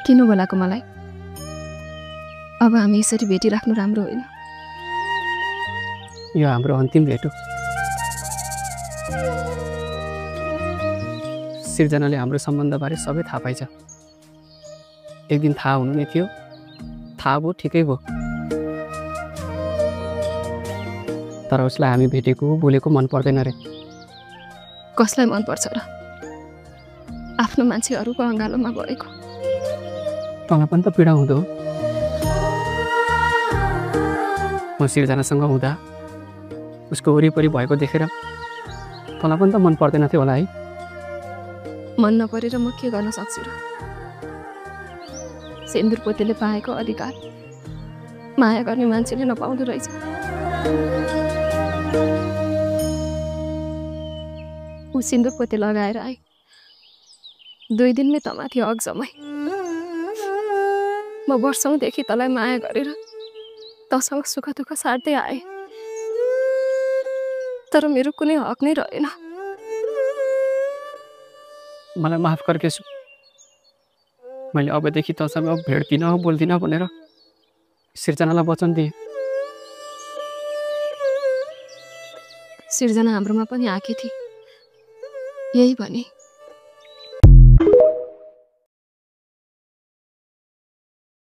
किन बोलाको मलाई? अब हामी यसरी भेटिराख्नु राम्रो होइन। यो हाम्रो अन्तिम भेट हो। सिर्जनाले हाम्रो सम्बन्धबारे सबै थाहा पाइछ। एक दिन थाहा हुनु नै थियो, थाहा भयो, ठिकै भयो। तर उसलाई हामी भेटेको बोलेको मन पर्दैन रे। कसलाई मन पर्छ र? आफ्नो मान्छे अरूको अँगालोमा गएको। तँलाई पनि त पीडा हुँदो। म सिर्जनासँग हुँदा उसको वरिपरि भएको देखेर तँलाई पनि त मन पर्दैन थियो होला है? मन नपरेर म के गर्न सक्छु र? सिन्दुर पोतेले पाएको अधिकार माया गर्ने मान्छेले नपाउँदो रहेछ। ऊ सिन्दुर पोते लगाएर आए, 2 दिनमै तमाथि अग जमाए। म वर्षौंदेखि तँलाई माया गरेर तँसँग सुख दुःख साट्दै आए, तर मेरो कुनै हक नै रहेन। मलाई माफ गर केशु। मैले अबदेखि तँसँग भेट्दिन बोल्दिन भनेर सिर्जनालाई वचन दिएँ। सिर्जना हाम्रोमा पनि आएकी थिए, यही भने